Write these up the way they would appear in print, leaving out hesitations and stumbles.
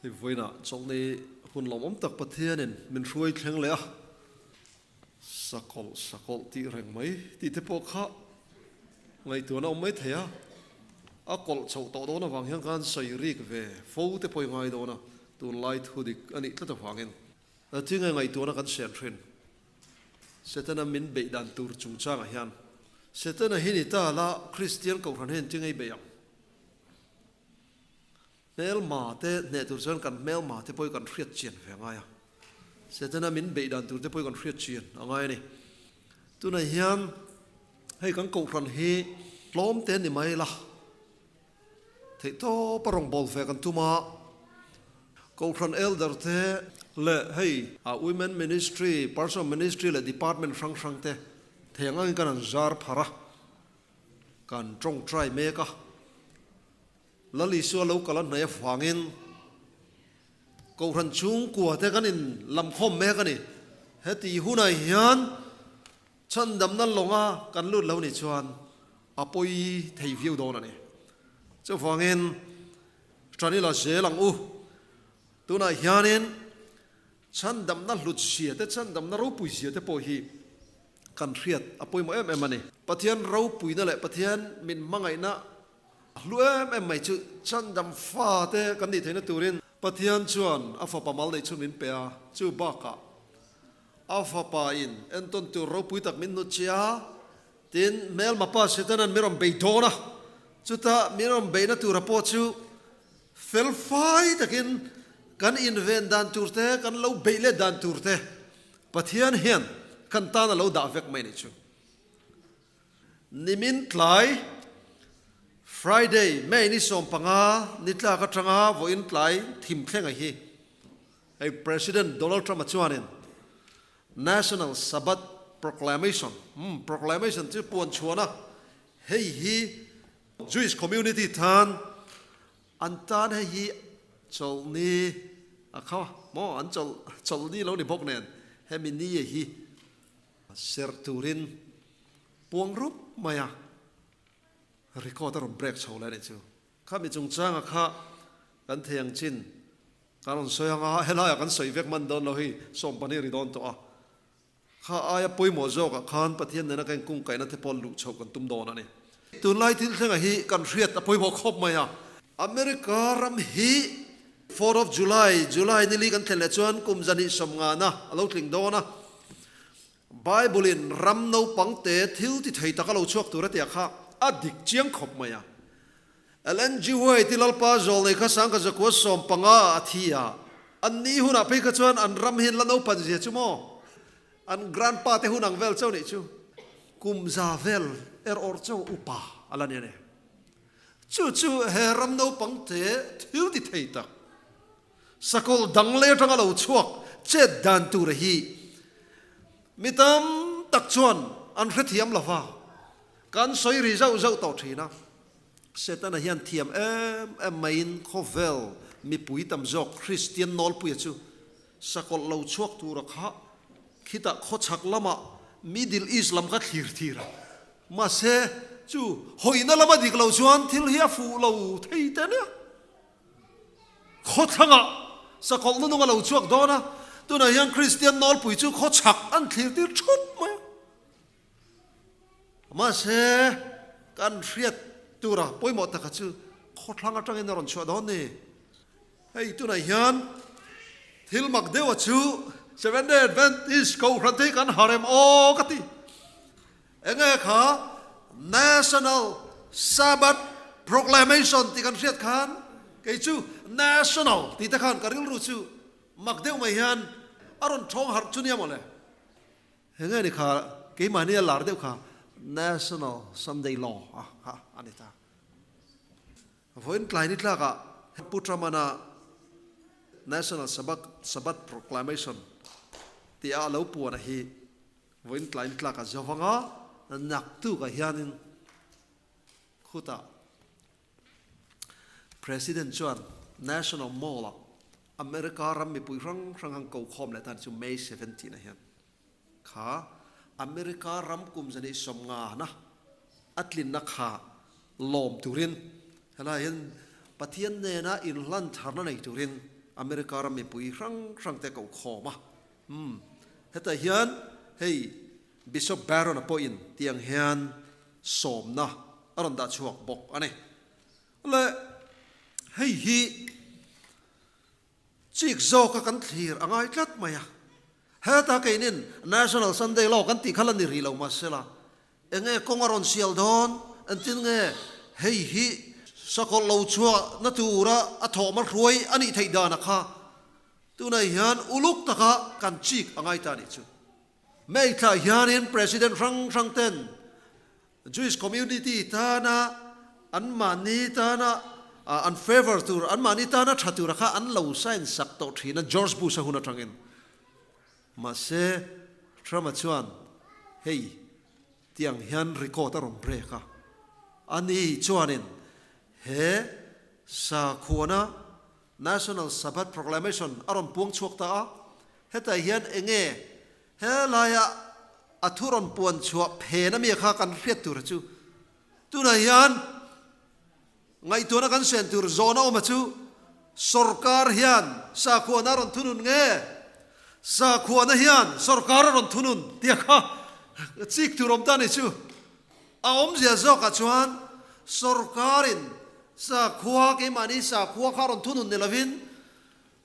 Hei vawiinah chawlhni hun lawmawm tak Pathianin min hruai thleng leh a, sakawlh sakawlh tih reng mai tih te pawh kha ngaihtuahna awm mai thei a, a kawlh chhoh tawh dawn avang hian khan sawi rik ve fo te pawh i ngai dawn a, tunlai thudik a nih tlat avangin. Tinge ngaihtuahna kan siam thin? Setana min beih dan tur chungchangah hian Setana hi ni ta la Kristian kohhran hian tinge i beih ang? Hmelma te hneh tur chuan kan hmelma te pawh hi kan hriat chian ve a ngai a. Setana min beih dan tur te pawh hi kan hriat chian a ngai a ni. Tunah hian hei kan kohhran hi tlawm te ni mai la, theihtawp a rawngbâwl ve kan tum a. Kohhran elder te leh hei a Women Ministry, Personal Ministry leh Department hrang hrang te thei ang angin kan han zar phar a, kan tawngtai mek a. Lal Isua lo kal a hnaih avangin Kohhran chhungkua te kan in lam khawm mek a ni. Heti hunah hian chhandamna lawnga kan lut lo nih chuan a pawi thei viau dawn a ni. Chuvangin ṭan ila zel ang u. Tunah hianin chhandamna hlut zia te, chhandamna ropui zia te pawh hi kan hriat a pawimawh em em a ni. Pathian ropuina leh Pathian min hmangaihna A hlu em em mai chu chandam fa te kan nih theihna turin Pathian chuan a fapa mal neih chhun min pe a, chu bakah a fapa in entawn tur ropui tak min hnut che a, tin hmelma pa Setanan min rawn bei dawn a, chutah min rawn beihna tura pawh chu fel fai takin kan inven dan tur te, kan lo beih let dan tur te Pathian hian kan tan a lo dah vek mai nih chu. Nimin tlai Friday, May ni 15 ni tlak atanga vawiin tlai thim thlenga hi hei President Donald Trump-a chuanin National Sabbath Proclamation, umm proclamation chu puan chhuan a, hei hi Jewish community tan an tan hei hi chawlhni a kha maw an chawlh chawlhni lo ni bawk nen hemi ni hi Serh turin puang rup mai a, record a rawn break chho leh a nih chu. Khami chungchanga kha kan thei ang chin kan rawn sawi ang a, helaiah kan sawi vek man dawn lo hei 20 ri dawn tawh a. Kha aia pawimawh zawkah khan Pathian nena kan inkungkaihna te pawh luh chhoh kan tum dawn a ni. Tunlai thil thlengah hi kan hriat a pawimawh khawp mai a. America ram hi Fourth of July, July nili kan thlen leh chuan kum zahnih sawmngana a lo tling dawn a. Bible-in ram naupangte thil ti thei taka lo chhuak tur a tia kha a dik chiang khawp mai a. Ellen G. White i Lalpa zawl nei kha sangka zakua 15 ah a thi a, an ni hunah phei kha chuan an ram hian la naupan zia chu maw? An grandpa te hun ang vel chauh nih chu kum za vel er awr chauh upa a la ni a ni. Chu chu he ram naupangte thil ti thei tak Sakawlh dang lei atanga lo chhuak chet dan tur hi mi tam tak chuan an hrethiam lo va, kan sawi ri zauh zauh tawh thin a. Setana hian thiam em em maiin khawvel mipui tam zawk Kristian nawlpuia chu sakawlh lo chhuak tura kha khitah khawchhak lamah Middle East lam kha thlir thir a, mahse chu hawina lama dik lo chuan thil hi a fuh lo thei te nia. Khawthlangah sakawlh nunung a lo chhuak dawn a, tunah hian Kristian nawlpui chu khawchhak an thlir tir thup mai a. Mahse, kan hriat tura pawimawh taka chu khawthlang atangin a rawn chhuah dawn ni. Hei tunah hian thil mak deuha chu Seventh-day Adventist Kohhran te hi kan harem aw ka ti. Enge kha National Sabbath Proclamation tih kan hriat khan kei chu National tih te khan ka rilru chu mak deuh mai hian a rawn thawng harh chu nia mawle. Enge ni kha keimahni a lar deuh kha National Sunday Law a kha a ni ta. Vawiin tlai ni tlakah Pu Truman-a National Sabbath Sabbath Proclamation tih a lo puan a hi Vawiin tlai ni tlakah Zavanga naktukah hianin khutah President chuan National Mall-ah America ram mipui hrang hrang han ko khawm leh tan chu May 17 ah hian kha America ram kum zahnih 50 na a tlinna kha lawm turin helaiah hian Pathian nena inhlan tharna nei turin. America ram mipui hrang hrang te ko khawm a. Umm hetah hian hei Bishop Barron-a pawhin tiang hian sawmna a rawn dah chhuak bawk a ni. Le hei hi chik zawka kan thlir a ngai tlat mai a. Heta keinin National Sunday Law kan tih kha la ni rih lo mahsela enge kawng a rawn sial dawn engtin nge hei hi sakawlh lo chhuahna tura a thawhma hruai a nih theih dana kha tunah hian uluk taka kan chik a ngai ta a nih chu. May thlah hianin President hrang hrang ten Jewish community tana anmahni tana an favour tur, anmahni tana tha tura kha an lo sign sak tawh thin a George Bush a hun atangin. Mahse Trump-a chuan hei tiang hian record a rawn break a, ani chuanin he sakhuana National Sabbath Proclamation a rawn puang chhuak ta a, hetah hian enge helaia a thu rawn puan chhuah phen ami kha kan hriat tur chu tunah hian ngaihtuahna kan sen tur zawhna awma chu sorkar hian sakhuana a rawn thunun nge sakhuana hian sorkar a rawn thunun tia kha chik tur awm ta ni chu. A awmzia zawkah chuan sorkarin sakhua, keimahni sakhua kha rawn thunun ni lovin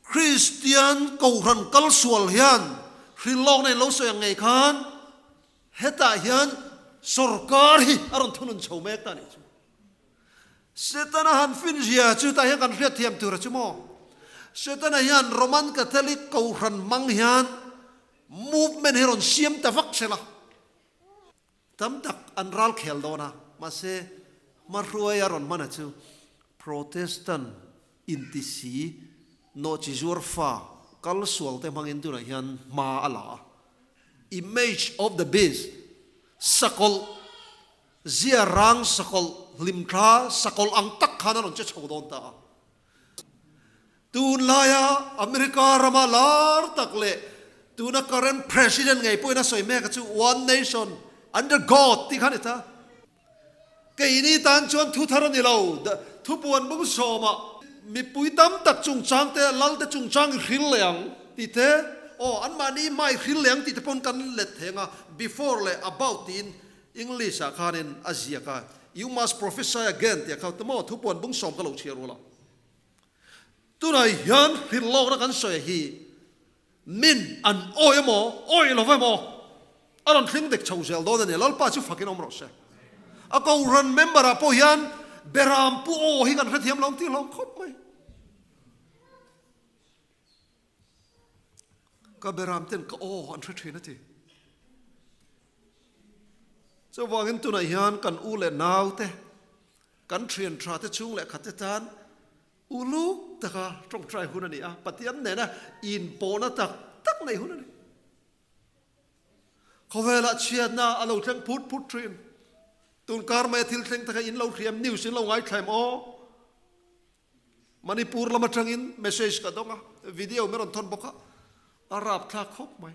Kristian Kohhran kal sual hian hrilhlawkna in lo sawi ang ngei khan hetah hian sorkar hi a rawn thunun chho mek ta a nih chu. Setana han finzia chu tah hian kan hriatthiam tur a chu maw? Setana hian Roman Catholic Kohhran hmang hian movement hi rawn siam ta vak sela. Tam tak an ral khel dawn a, mahse hmahruai a rawn hman a chu Protestant inti si nawhchi zuar fa kal sual te hmangin tunah hian hma a la a. Image of the beast, sakawlh, zia rang sakawlh, hlimthla sakawlh ang tak khan a rawn che chho dawn ta a. Tunlaia America rama lar tak leh tuna current president ngei pawhin a sawi mek a chu One Nation Under God tih kha a ni ta. Keini tan chuan thu thar a ni lo. Thupuan bung sawmah mipui tam tak chungchang te, lal te chungchang i hril leh ang tih te, aw anmahni hma i hril leh ang tih te pawn kan let theng a, before leh about tiin English ah khanin a ziak a, You must prophesy again tih a kha maw thupuan bung sawm ka lo chhiar rual a. Tunah hian hrilhlawkna kan sawi hi min an awi emaw, awi lo emaw a rawn thleng dek chho zel dawn a ni. Lalpa chu fakin awm rawh se. A Kohhran member ah pawh hian Beram pu aw hi kan hrethiam lo ang tih hlawm khawp mai. Ka beram ten ka aw an hre thin a ti. Chuvangin tunah hian kan u leh nau te, kan thian tha te chhung leh khat te tan uluk taka tawngtai hun a ni a, Pathian nena inpawhna tak tak nei hun a ni. Khawvelah chhiatna a lo thleng phut phut thin. Tunkar mai a thil thleng te kha in lo hriam news in lo ngaithla em aw? Manipur lam atangin message ka dawng a, video min rawn thawn bawk a, a rapthlak khawp mai.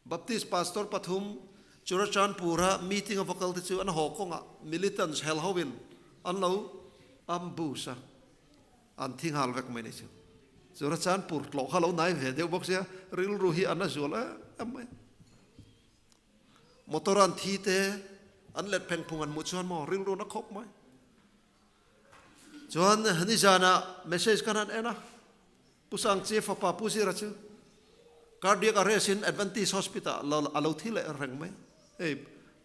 Baptist pastor pathum Churachandpur-a meeting a va kal te chu an haw kawngah militants hel hoin an lo ambush a, an thi nghal vek mai ni chu. Churachandpur tlawh kha lo nai ve deuh bawk sia, rilru hi a na zual em em mai. Motor an thi te, an let pheng phung an hmuh chuan maw rilru na khawp mai. Chuan nizanah message kan han en a, Pu Sangchi fapa Pu Zira chu cardiac arrest in Adventist Hospital a lo thi leh reng mai. Hei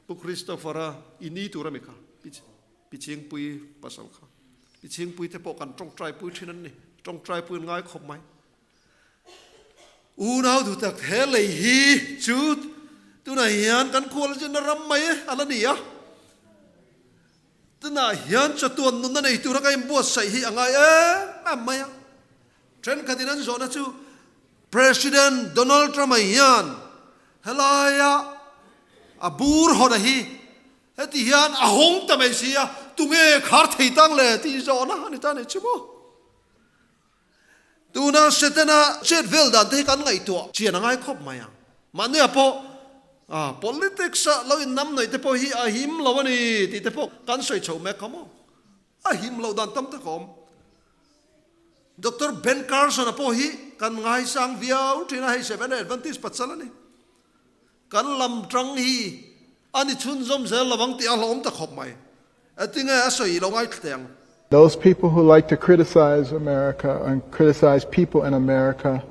Pu Christopher-a i ni tur a mi kha, Pi Chhingpui pasal kha. Pi Chhingpui te pawh kan tawngtai pui thin an ni, tawngtai pui an ngai khawp mai. Unau duh tak he lei hi chu tunah hian kan khualzinna ram mai a la ni a. Tunah hian chatuan nunna nei tura ka inbuatsaih hi a ngai em em mai a. Thenkhatin an zawhna chu President Donald Trump-a hian helaia a bur hawna hi heti hian a hawng ta mai si a, tunge khar thei tang le tih zawhna a ni ta a ni chu maw? Tuna Setana chet vel dan te hi kan ngaihtuah chian a ngai khawp mai ang. Mahnia pawh politics ah lo innam naih te pawh hi a him lo a ni tih te pawh kan sawi chho mek kha maw? A him loh dan tam tak a awm. Doctor Ben Carson-a pawh hi kan ngaisang viau thin a, hei Seventh-day Adventist pasal a ni. Kan lam tang hi a ni chhunzawm zel lovang tih a hlawm ta khawp mai. Engtinge a sawi lo ngaithla teh ang. Those people who like to criticize America and criticize people in America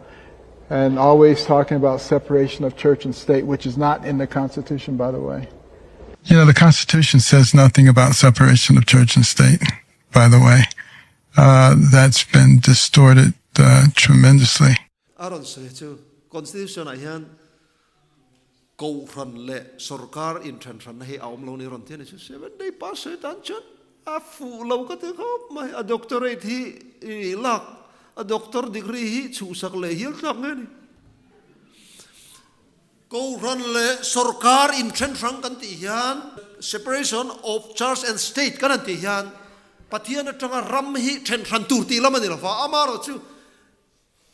and always talking about separation of church and state, which is not in the Constitution, by the way. You know, the Constitution says nothing about separation of church and state, by the way. Uh, that's been distorted uh, tremendously. A rawn sawi chu Constitution ah hian Kohhran leh sorkar inthenhranna hi a awm lo ni rawn ti a ni chu. Seven day pass sawi tan chuan a fuh lo ka ti khawp mai. A doctorate hi i lak, a doctor degree hi chhuhsak leh hial tlak nge ni. Kohhran leh sorkar inthenhrang kan tih hian separation of church and state kan han tih hian Pathian atanga ram hi thenhran tur tih lam a ni lo va, amaherawhchu chu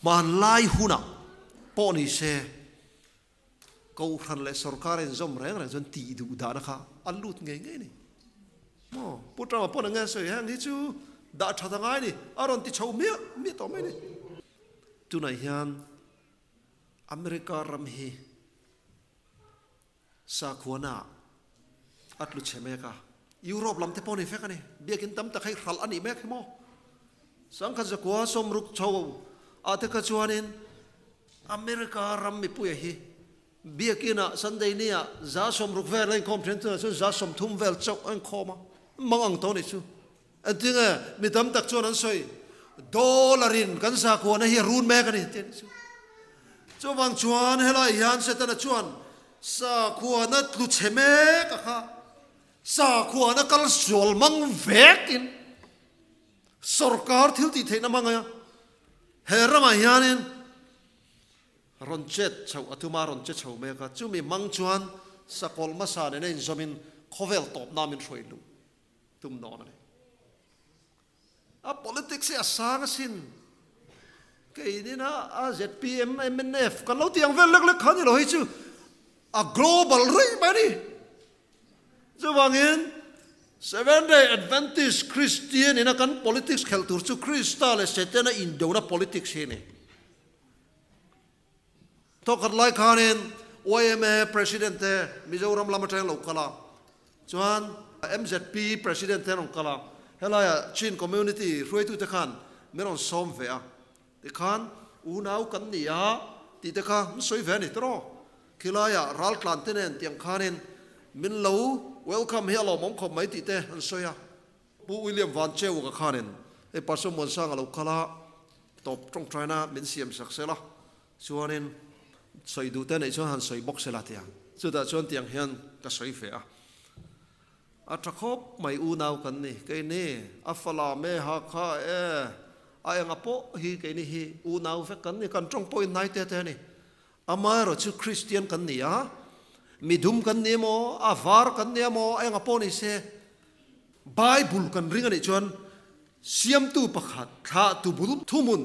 hmanlai hunah pawh ni se Kohhran leh sorkar inzawm reng reng chuan tih duh dahna kha a lut ngei ngei a ni. Maw? Pu Trump-a pawn eng nge a sawi? Heng hi chu dah that a ngai a ni, a rawn ti chho miah miah tawh mai a ni. Tunah hian America ram hi sakhuana a tlu chhe mek a, Europe lam te pawh ni vek a ni. Biakin tam tak hei hralh a nih mek hi maw? Sangkhat zakua sawmruk chho ah te kha chuanin America ram mipuia hi Biakin ah Sunday ni ah 160 vel a inkhawm then tunah chuan 30 vel chauh a inkhawm a, mang ang tawh a nih chu. Engtinge mi tam tak chuan an sawi, Dollar in kan sakhuana hi a run mek a ni tih a nih chu. Chuvang chuan helai hian Setana chuan sakhuana tlu chhe mek a kha sakhuana kal sual mang vekin Sorkar thil tih theihna hmang a, he ramah hianin rawn chet chhoh a tum a, rawn che chho mek a, chumi hmang chuan sakawlh hmasa nena inzawmin khawvel tawpna min hruai luh tum dawn a ni. A politics hi a sang asin, keinin a zpm, mnf kan lo ti ang vel lek lek kha ni lo, hei chu a global rei mai a ni. Chuvangin, Seventh-day Adventist Kristian ina kan politics khelh tur chu Krista leh Setana indona politics hi a ni. Thawkhat lai khanin yma President te Mizoram lam atang lo kal a, chuan MZP President te an rawn kal a, helaiah Chin community hruaitute khan min rawn sawm ve a, tikhan unau kan ni a tih te kha an sawi ve a ni tawh. Khilaiah raltlan te nen tiang khanin min lo welcome hi a lawmawm khawp mai tih te an sawi a. Pu William Van Cheuka khanin hei Pastor Muansanga lo kal a, tawp tawngtaina min siam sak sela, chuanin sawi duh te neih chuan han sawi bawk sela tia. Chutah chuan tiang hian ka sawi ve a. A tha khawp mai unau kan ni, keini a falam e, Hakha e, a enga pawh hi keini hi unau vek kan ni, kan tawng pawhin hnai te te a ni. Amaherawh chu Kristian kan ni a, midum kan ni emaw, a var kan ni emaw, a enga pawh ni se, Bible kan ring a nih chuan Siamtu pakhat, thlahtu bul thuhmun,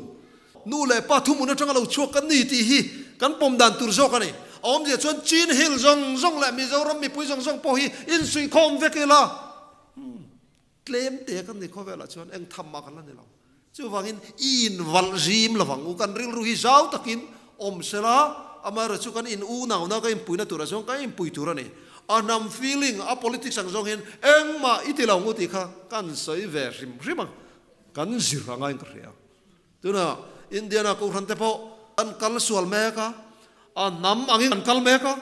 nu leh pa thuhmun atanga lo chhuak kan ni tih hi kan pawm dan tur zawk a ni. A awmzia chuan Chin Hill zawng zawng leh Mizoram mipui zawng zawng pawh hi insuihkhawm vek ila, Tlem te kan ni khawvelah chuan eng tham mah kan la ni lo. Chuvangin i invalh zim lovang u, kan rilru hi zau takin awm sela, amaherawhchu chu kan in unauna ka inpuina turah chuan kan inpui tur a ni. A hnam feeling, a politics ang zawng hian engmah i ti lo ang u tih kha kan sawi ve hrim hrim a, kan zir a ngaiin ka hria. Tunah Indiana Kohhran te pawh an kal sual mek a, a hnam angin an kal mek a,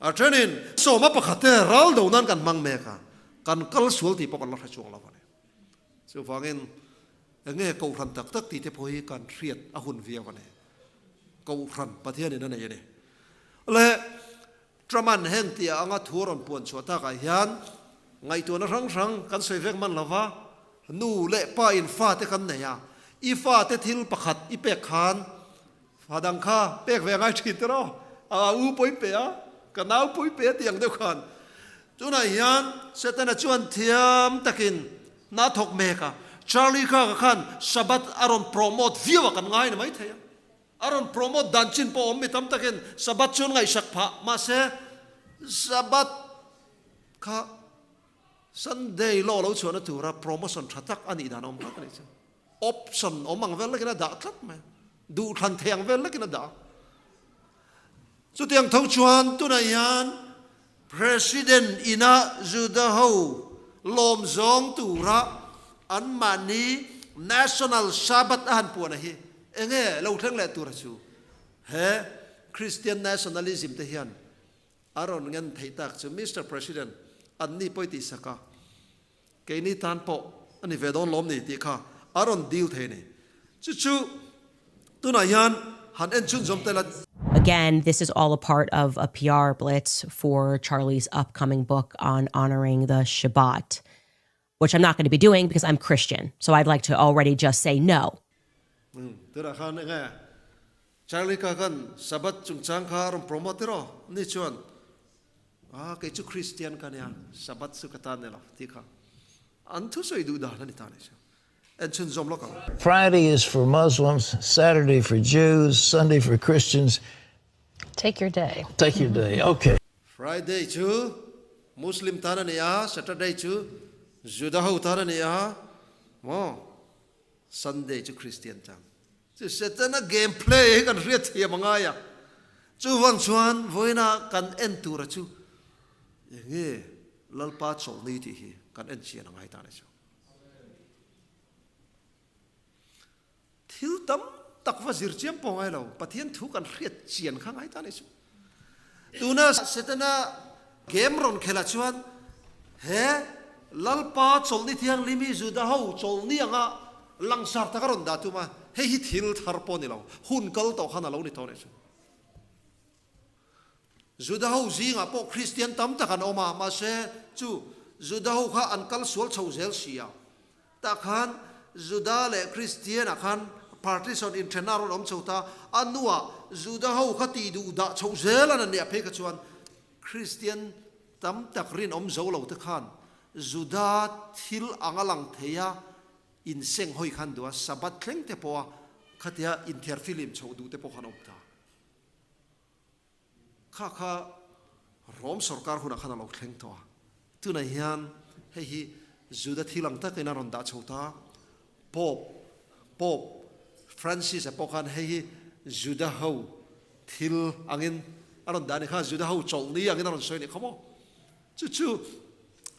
A thenin sawma pakhat te ral do nan kan hmang mek a, kan kal sual tih pawh kan la hre chuang lo a ni. Chuvangin enge Kohhran tak tak tih te pawh hi kan hriat a hun viau a ni. Kohhran Pathianin a nei a ni. Le Truman heng tia anga thu a rawn puan chhuah takah hian ngaihtuahna hrang hrang kan sawi vek man lo va, nu leh pa in fate kan nei a, i fate thil pakhat i pek khan Fa dang kha pek ve a ngai thin tiraw? A u pawhin pe a, ka nau pawhin pe a ti ang deuh khan. Tunah hian Setana chuan thiam takin hna a thawk mek a, Charlie kha ka khan Sabbath a rawn promote viau a kan ngai ni maithei a. A rawn promote dan chin pawh awm mi tam takin Sabbath chu an ngaihsak phah, mahse Sabbath kha Sunday law lo chhuahna tura promotion tha tak a nih dan a awm tlat a nih chu. Option awm ang vel lekin a dah tlat mai. Duhthlan thei ang vel lekin a dah. Chutiang tho chuan tunah hian President ina Juda ho lawm zawng tura anmahni National Sabbath a han puan a hi enge lo thleng leh tura chu he Christian Nationalism te hian a rawn ngen theih tak chu Mister President anni pawi tih sak a keini tan pawh a ni ve dawn lawm ni tih kha a rawn deal thei a ni. Chu chu tunah hian han en chhunzawm tel a. Again, this is all a part of a PR blitz for Charlie's upcoming book on honoring the Shabbat, which I'm not going to be doing because I'm Christian. So I'd like to already just say no. Tunah khan enge Charlie kha khan Sabbath chungchang kha a rawn promote tiraw? Ni chuan Ah, kei chu Kristian ka nia, Sabbath chu ka tan ni lo tih kha an thusawi duh dan a ni ta ni chu. En chhunzawm lawk ang. Friday is for Muslims, Saturday for Jews, Sunday for Christians. Take your day. Take your day, okay. Friday chu Muslim tan a ni a, Saturday chu Juda ho tan a ni a, maw? Sunday chu Christian tan. Chu Setana game play hi kan hriat thiam a ngai a, chuvang chuan vawiina kan en tura chu enge Lalpa chawlhni tih hi kan en chian a ngai ta a ni chu. Thil tam tak va zir chiam pawh ngai lo, Pathian thu kan hriat chian kha ngai ta a ni chu. Tuna Setana game rawn khelh ah chuan he Lalpa chawlhni thianghlim hi Juda ho chawlhni anga langsar tak a rawn dah tum a, hei hi thil thar pawh a ni lo, hun kal tawh khan a lo ni tawh a nih chu. Juda ho zingah pawh Kristian tam tak an awm a, mahse chu Juda ho kha an kal sual chho zel si a, Tah khan Juda leh Kristian ah khan partition inthenna a rawn awm chho ta. A hnuah Juda ho kha tih duh dah chhoh zel an nia phei kha chuan Kristian tam tak rinawm zo lo te khan Juda thil ang a lang thei a inseng hawi khan duh a, Sabbath thleng te pawh a khatia inthiar filim chhoh duh te pawh khan awm ta. Kha kha Rom sorkar hunah khan a lo thleng tawh a, tunah hian hei hi Juda thil ang takin a rawn dah chho ta. Pope, Pope Francis-a pawh khan hei hi Juda ho thil angin a rawn dah a ni kha, Juda ho chawlhni angin a rawn sawi a nih kha maw? Chu chu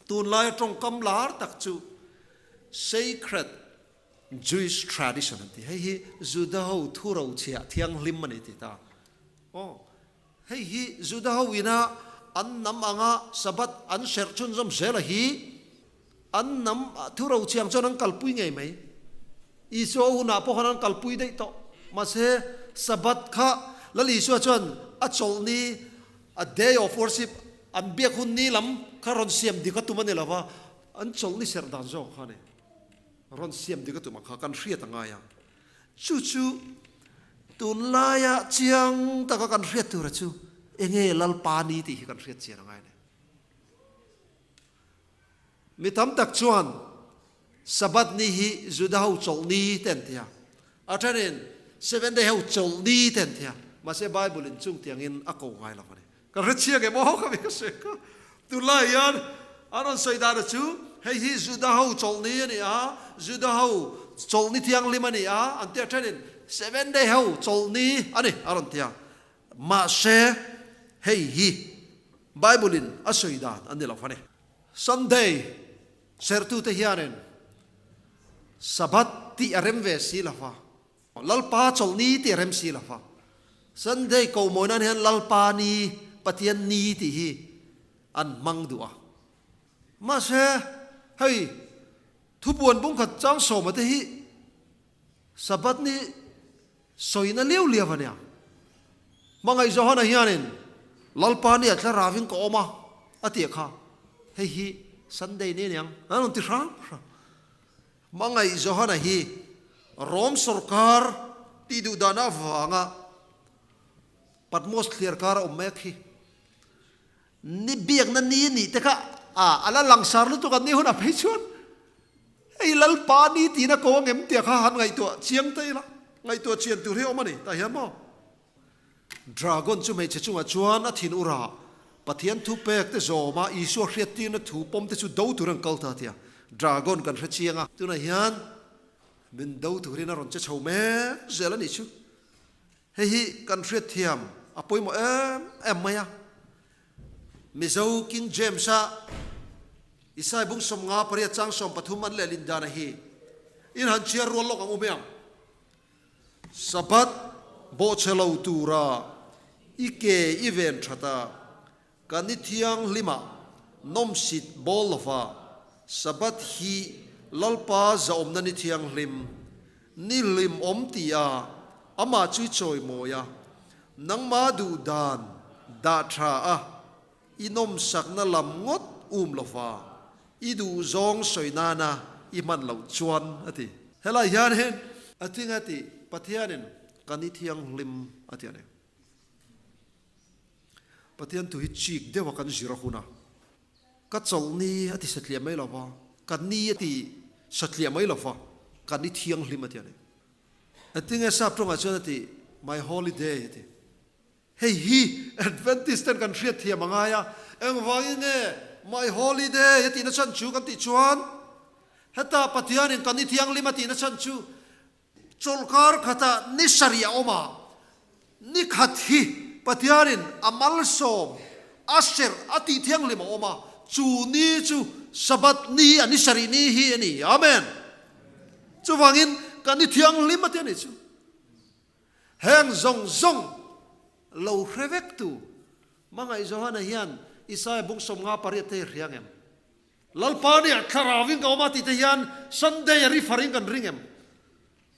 tunlaia tawngkam lar tak chu sacred Jewish tradition an ti. Hei hi Juda ho thu rochhiah thianghlim a ni ti ta. Aw, hei hi Juda ho ina an hnam anga Sabbath an serh chhunzawm zel a hi an hnam thu rochhiang chuan an kalpui ngei mai. Isua hunah pawh khan an kalpui daih tawh. Mahse, Sabbath kha Lal Isua chuan a chawlhni, a day of worship, an biak hun ni lam kha rawn siam dik a tum a ni lo va, an chawlhni serh dan zawk kha a ni. Rawn siam dik a tum ang kha kan hriat a ngai a. Chu chu tunlaia chiang taka kan hriat tura chu enge Lalpa ni tih hi kan hriat chian a ngai a ni. Mi tam tak chuan Sabbath ni hi Juda ho chawlh ni te an ti a, a thenin Seventh Day ho chawlh ni te an ti a, mahse Bible in chung tiangin a ko ngai lo a ni. Ka hre chiang em aw ka mi ka sawi kha. Tunlai hian an rawn sawi dan chu hei hi Juda ho chawlhni a ni a, Juda ho chawlhni thianghlim a ni a an ti a, thenin Seven Day ho chawlhni a ni a rawn ti a. Mahse hei hi Bible in a sawi dan a ni lo a ni. Sunday sertute hianin Sabbath tih a rem ve si lo va. Lalpa chawlhni tih a rem si lo va. Sunday ko mawi nan hian Lalpa ni, Pathian ni tih hi an hmang duh a. Mahse, hei thupuan bungkhat chang sawma te hi Sabbath ni sawina liau liau a nia. Hmangaih Johana hianin Lalpa ni a thlarauin ka awm a, a tih kha hei hi Sunday ni aniang an rawn ti hram hram. Hmangaih Johana hi Rom sawrkar tih duh dahna avanga Patmos thliar kar a awm mek hi ni biakna ni nih te kha a la langsar lutuk an ni hunah phei chuan hei Lalpa ni tiin a ko angem tia kha han ngaihtuah chiang ta ila, ngaihtuah chian tur hi a awm a ni tah hian maw. Dragon chu hmeichhe chungah chuan a thin ur a, Pathian thu pek te zawma Isua hriattirna thu pawm te chu do tur an kal ta tia Dragon kan hre chiang a. Tunah hian Min do turin a rawn che chho mek zel a nih chu. Hei hi kan hriatthiam a pawimawh em em mai a. Mizo King James-a Isai bung 58 chang 13 an lehlin dana hi in han chhiar rual lawk ang u hmiang. Sabbath bawhchhe lo tura i ke i ven that a, Kan ni thianghlima nawmsit bawl lova Sabbath hi Lalpa zahawmna ni thianghlim, ni hlimawm tia amah chu i chawimawi a, nangmah duh dan dah tha a, i nawmsakna lam ngawt um lova i duh zawng sawi nana i hman loh chuan a ti. Helai hianin a tinga tih Pathianin kan ni thianghlim a ti a ni. Pathian thu hi chik deuha kan zir a hun a, ka chawlh ni a ti satliah mai lo va, ka ni a ti satliah mai lo va, ka ni thianghlim a ti a ni. Engtinge sap tawngah chuan a ti, my holy day a ti. Hei hi Adventist ten kan hriat thiam a ngai a, engvangin nge my holy day a tihna chhan chu kan tih chuan, heta Pathianin ka ni thianghlim a tihna chhan chu Chawlhkar khatah ni sarih a awm a, ni khat hi Pathianin a malsawm, a serh, a tih thianghlim a awm a, chu ni chu Sabbath ni, a ni sarih ni hi a ni. Amen. Chuvangin kan ni thianghlim a ti a nih chu. Heng zawng zawng lo hre vek tu Hmangaih Johana hian Isaia bung 58 te hi hria ngem? Lalpa nia thlarauin ka awm a tih te hian Sunday a refer in kan ring em?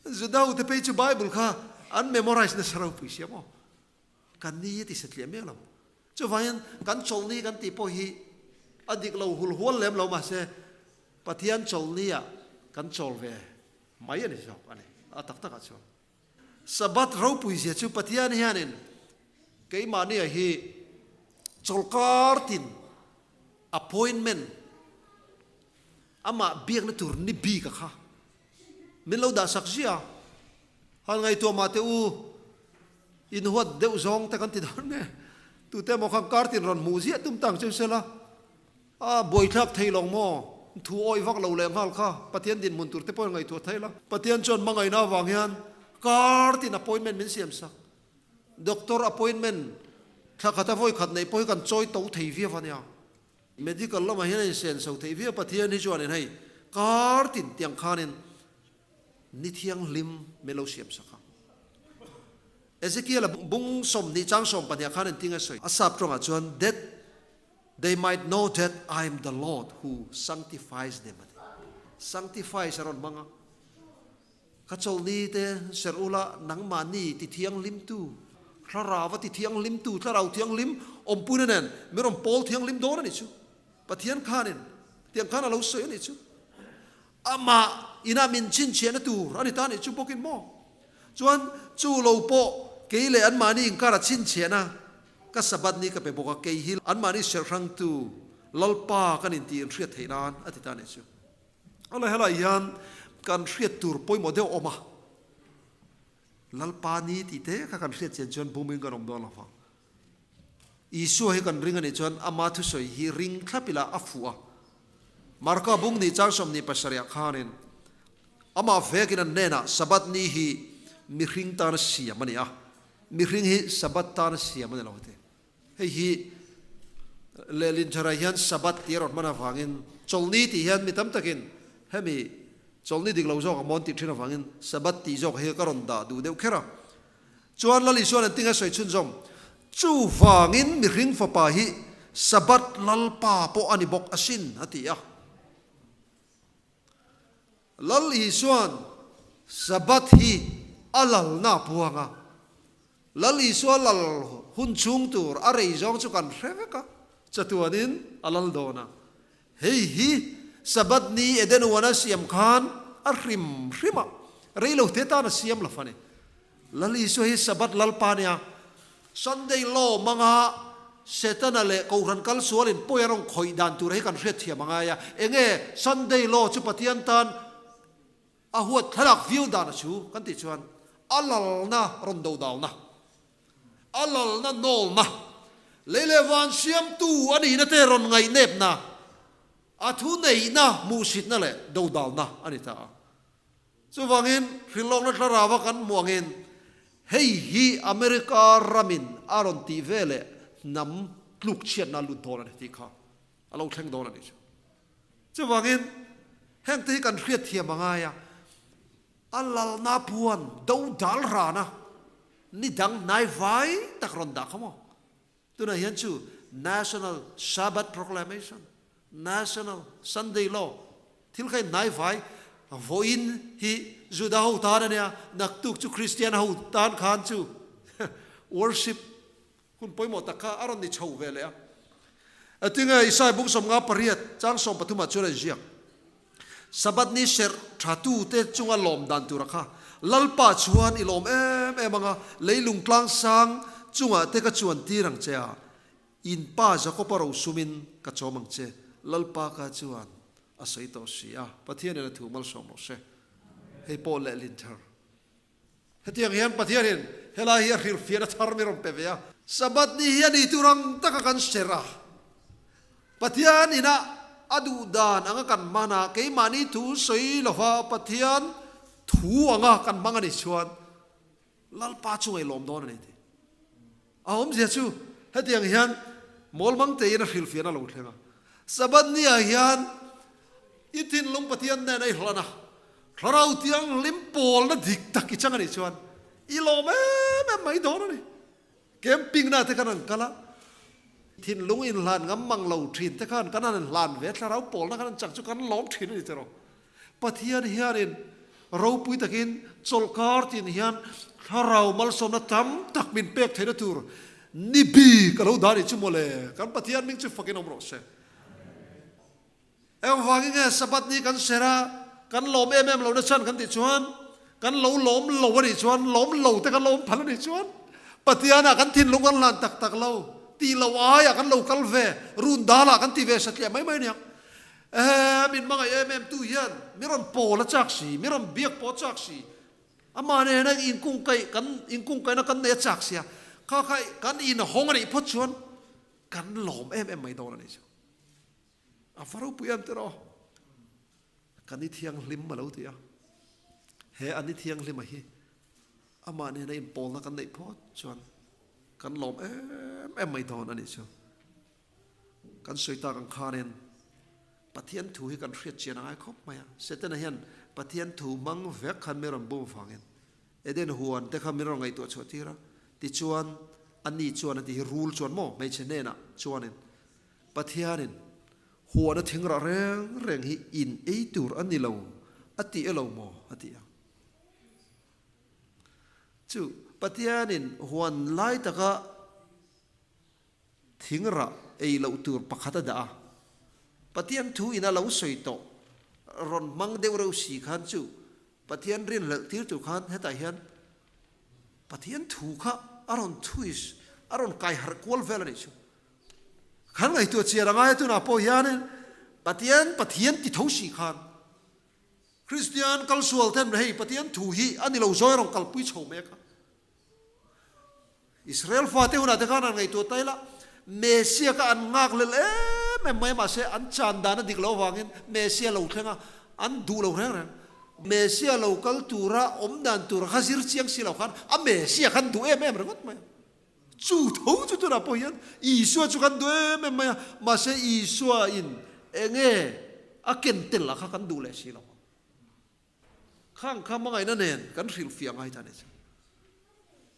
Juda ho te phei chu Bible kha an memorize nasa ropui sia maw? Kan ni a ti satliah miah lo. Chuvangin kan chawlhni kan tih pawh hi a dik lo hul hual lem lo mahse Pathian chawlhni ah kan chawl ve mai a ni zawk a ni a tak takah chuan. Sabbath ropui zia chu Pathian hianin keimahnia hi chawlhkar tin appointment amah biakna tur ni bik a kha min lo dah sak zia han ngaihtuah mah teh u in huat deuh zawng te kan ti dawn nge tute emaw khan kar tin rawn hmuh ziah tum tang chu sela A buaithlak thei lo maw? Thu awih vak lo leh nghal kha Pathian dinhmun tur te pawhin ngaihtuah thei la. Pathian chuan hmangaihna avang hian kar tin appointment min siam sak. Doctor appointment thla khata vawi khat neih pawh hi kan chawi to thei viau a nia. Medical lamah hian a insen so theih viau Pathian hi chuanin hei kar tin tiang khanin ni thianghlim min lo siam sak a. Ezekiel-a bung 20 chang 12 khan engtin a sawi? A sap tawngah chuan death They might know that I am the Lord who sanctifies them a ti. Sanctifies a rawn hmang a. Ka chawlhni te serh ula nangmahni ti thianghlimtu, thlarau a ti thianghlimtu, thlarau thianghlim awmpuina nen min rawn pawl thianghlim dawn a nih chu. Pathian khanin tiang khan a lo sawi a nih chu. Amah inah min chhinchhiahna tur a ni ta nih chu bawkin maw? Chuan chu lo pawh kei leh anmahni inkara chhinchhiahna Ka Sabbath ni ka pe bawk a, kei hi anmahni serhrangtu Lalpa kan intih in hriat theih nan a ti ta nih chu. Awle helai hian kan hriat tur pawimawh deuh awm a, Lalpa ni tih te kha kan hriat chian chuan bumin kan awm dawn lo vang. Isua hi kan ring a nih chuan ama thusawi hi ring thlap ila a fuh a. Marka bung ni chang 27 ah khanin amah vekin an hnenah Sabbath ni hi mihring tana siam a ni a, Mihring hi Sabbath tan siam a ni lo ti. Hei hi lehlin tharah hian Sabbath tih a rawn hman avangin chawlhni tih hian mi tam takin hemi chawlhni dik lo zawk a mawn tih thin avangin Sabbath tih zawk hi ka rawn dah duh deuh kher a. Chuan Lal Isuan an tinga sawi chhunzawm, Chuvangin mihring fapa hi Sabbath Lalpa pawh a ni bawk asin a ti a. Lal Isua'n Sabbath hi a lalna a puang a. Lal Isua lal hun chhung tur a rei zawng chu kan hre vek a, chatuanin a lal dawn a. Hei hi Sabbath ni Eden uana siam khan a hrim hrim a, rei lo te tan a siam lo a ni. Lal Isua hi Sabbath Lalpa nia, Sunday law hmanga Setana leh Kohhran kal sualin pawi a rawn khawih dan tur hi kan hriat thiam a ngai a. Enge Sunday law chu Pathian tan a huat thlalak viau dan a chu kan tih chuan a lalna rawn do dalna, a lalna nawlna, lei leh van siamtu a nihna te rawn ngaihnepna, a thuneihna hmuhsitna leh do dalna a ni ta a. Chuvangin, hrilhlawkna thlarau a kan hmuh angin hei hi America ramin a rawn tih ve leh hnam tlukchhiatna lut dawn a ni tih kha a lo thleng dawn a ni chu. Chuvangin, hengte hi kan hriatthiam a ngai a, a lalna puan do dal rana ni dang hnai vai tak rawn dah kha maw? Tunah hian chu National Sabbath Proclamation, National Sunday Law thil kha in hnai vai vawiin hi Juda ho tan a nia, naktuk chu Kristian ho tan khan chu worship hun pawimawh tak kha a rawn ni chho ve leh a. Atinge Isai bung 58 chang 13 ah chuan a inziak. Sabbath ni serh tha tute chunga lawm dan tura kha Lalpa chuan i lawm em em anga leilung tlang sang chungah te ka chuan tir ang che a, in pa Jakoba rosumin ka chawm ang che, Lalpa ka chuan a sawi tawh si a, Pathianin a thu malsawm rawh se. Hei pawh lehlin thar. Hetiang hian Pathianin helai hi a hrilhfiahna thar mi rawn pe ve a. Sabbath ni hi a ni tur ang taka kan serh a, Pathian inah a duh dan anga kan hman a, keimahni thu sawi lova Pathian thu anga kan hmang a nih chuan Lalpa chu ngaih lawm dawn a ni tih a awmzia chu hetiang hian mawlmang tein a hrilhfiahna lo thleng a. Sabbath ni ah hian i thinlung Pathian nen a i hlan a, Thlarau Thianghlim pawlna dik tak i chang a nih chuan i lawm em em mai dawn a ni. Camping na te khan an kal a, thinlung inhlan ngam mang lo thin te khan kan han hlan ve, thlarau pawlna khan an chak chu kan lawm thin a ni tiraw. Pathian hianin ropui takin chawlhkar tin hian thlarau malsawmna tam tak min pek theihna tur ni bik a lo dah a nih chu mawle. Kan Pathian hming chu fakin awm rawh se. Engvangin nge Sabbath ni kan ser a, kan lawm em em lohna chhan kan tih chuan, kan lo lawm lo a nih chuan, lawm lo te kan lo awm phal a nih chuan, Pathianah kan thinlung kan hlan tak tak lo, tih loh aiah kan lo kal ve, run dalah kan ti ve satliah mai mai aniang. Ehe, min hmangaih em em tu hian mi rawn pawl a chak si, mi rawn biak pawh a chak si, amah nena inkungkaih kan inkungkaihna kan nei a chak sia, kha kha kan inhawng a nih phawt chuan kan lawm em em mai dawn a nih chu. A va ropui em tiraw? Ka ni thianghlim a lo ti a. He a ni thianghlima hi amah nena inpawlna kan neih phawt chuan kan lawm em em mai dawn a nih chu. Kan sawi tak ang khanin Pathian thu hi kan hriat chian a ngai khawp mai a. Setana hian Pathian thu hmang vek khan mi rawn bum vangin Eden huan te kha min rawn ngaihtuah chhuah tir a. Tichuan ani chuan a ti hi rul chuan maw hmeichhe hnenah chuanin Pathianin huana thingrah reng reng hi in ei tur a ni lo a ti elo maw? a ti a. Chu Pathianin huan lai taka thingrah ei loh tur pakhat a dah a, Pathian thu ina lo sawi tawh rawn hmang deuh reuh si khan chu Pathian rinhlelh tir tur khan hetah hian Pathian thu kha a rawn twist, a rawn kai harh kual vel a nih chu. Khan ngaihtuah chian a ngai a tunah pawh hianin Pathian Pathian ti tho si khan Kristian kalsual ten hei Pathian thu hi a ni lo zawi rawn kalpui chho mek a. Israel fate hunah te khan an ngaihtuah ta ila Messia kha an nghak lel em em mai a mahse an chan dan a dik loh avangin Messia lo thleng a an duh lo reng reng. Messia lo kal tura awm dan tur kha zir chiang si lo khan a Messia khan duh em em ringawt mai a. Chu tho chu tunah pawh hian Isua chu kan duh em em mai a, mahse Isua in enge a ken tel a kha kan duh leh si lo. Khang kha hmangaihna nen kan hrilhfiah ngai ta ni chu.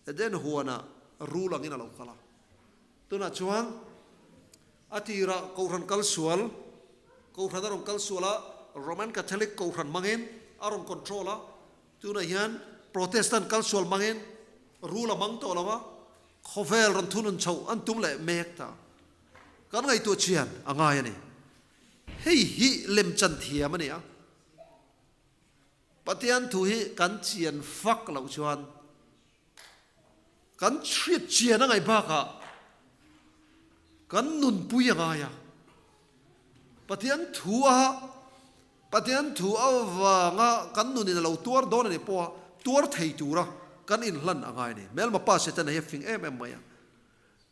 Eden huanah rul angin a lo kal a. Tunah chuan a tirah Kohhran kal sual, Kohhran a rawn kal sual a, Roman Catholic Kohhran hmangin a rawn control a, Tunah hian Protestant kal sual hmangin rul a hmang tawh lo a, khawvel rawn thunun chhoh an tum leh mek ta. Kan ngaihtuah chian a ngai a ni. Hei hi lemchan thiam a ni a. Pathian thu hi kan chian fak loh chuan kan hriat chian a ngaih bakah kan nunpui a ngai a. Pathian thu a Pathian thu avanga kan nunin a lo tuar dawn a nih pawha tuar thei tura kan inhlan a ngai a ni. Hmelma pa Setana hi a fing em em mai a.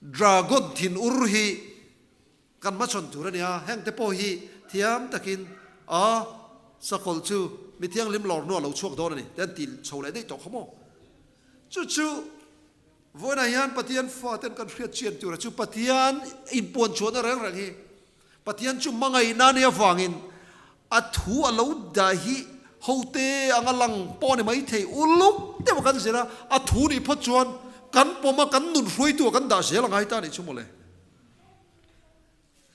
Dragon thin ur hi kan hmachhawn tur a ni a, hengte pawh hi thiam takin a sakawlh chu. mi thianghlim lawr hnuah lo chhuak dawn a ni te an ti chho leh daih tawh kha maw? Chu chu vawiinah hian Pathian faten kan hriat chian tura chu Pathian inpuan chhuahna reng reng hi Pathian chu hmangaihna nia avangin a thu a lo dah hi hote anga lang pawh a ni maithei uluk deuh a kan zir a, a thu nih phawt chuan kan pawm a kan nun hruaitu ah kan dah zel a ngai ta a nih chu mawle.